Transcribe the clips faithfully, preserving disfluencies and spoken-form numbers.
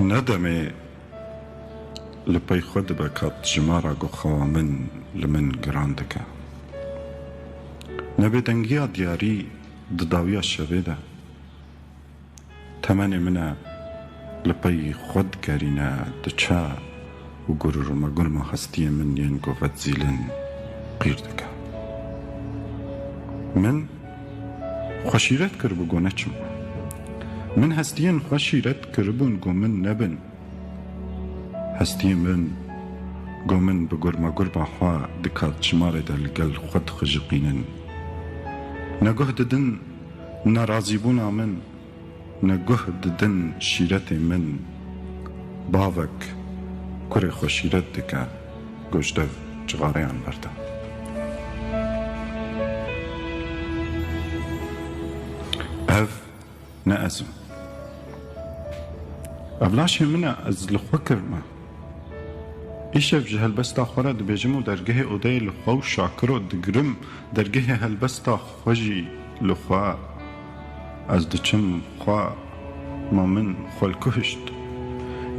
Ne demê li pey xwe dibe ka dijmara ku xewa min li min giran dike. Ne bêdengiya diyarî di dawiya şevê de. Temenê min e li pey xwe digerîne, diçe û gurmegurma hestiyê min yên ku vedizîlin qîr dike. Min xwe şîret kiribû ku neçim. Min hestiyên xwe şîret kiribûn ku min nebin. Hestiyê min ku min bi gurmegurma xwe di katjimarê de li gel xwe dixijiqînin. Ne guh didin nerazîbûna min, ne guh didin şîretê min. Bavek kurê xwe şîret dike, goşdev cixareyan berde. Ev ne ez im. Ev laşê min e, ez li xwe kirime. Îşev ji helbesta xwe re dibêjim û dergehê odeyê li xwe û Şakiro digirim, dergehê helbesta xwe jî li xwe. Ez diçim xwe, ma min xwe li ku hişt?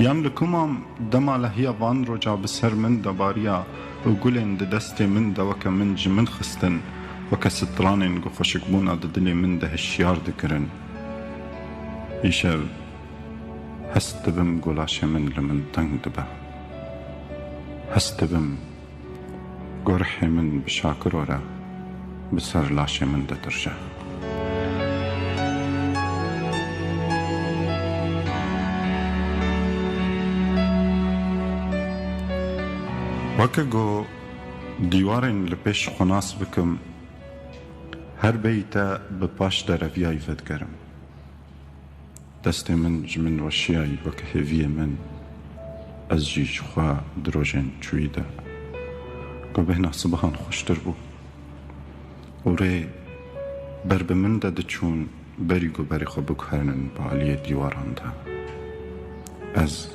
Yan li ku mam dema lehiya van roja bi ser min de bariya û gulên di destê min de weke min ji min xistin, weke stranên ku xweşikbûna di dilê min de hişyar dikirin? Îşev hest dibim ku laşê min li min teng dibe. Hest dibim ku rihê min bi Şakiro re bi ser laşê min didirje. Weke ku dîwarên li pêş xwe nas bikim, her beyî te bi paş dereviyayî vedigerim. Destê min ji min weşiyayî weke hêviyê min, ez jî ji xwe di rojên çûyî de ku bêhna sibihan xweştir bû û rê ber bi min de diçûn, berî ku berê xwe biguherînin bi aliyê dîwaran de. Ez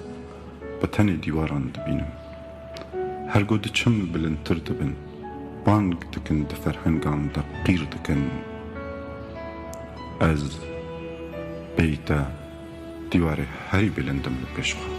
bi tenê dîwaran dibînim. Her ku diçim bilindtir dibin. Bang dikin di ferhengan de qîr dikin. Ez beyî te dîwarê herî bilind im li pêş xwe.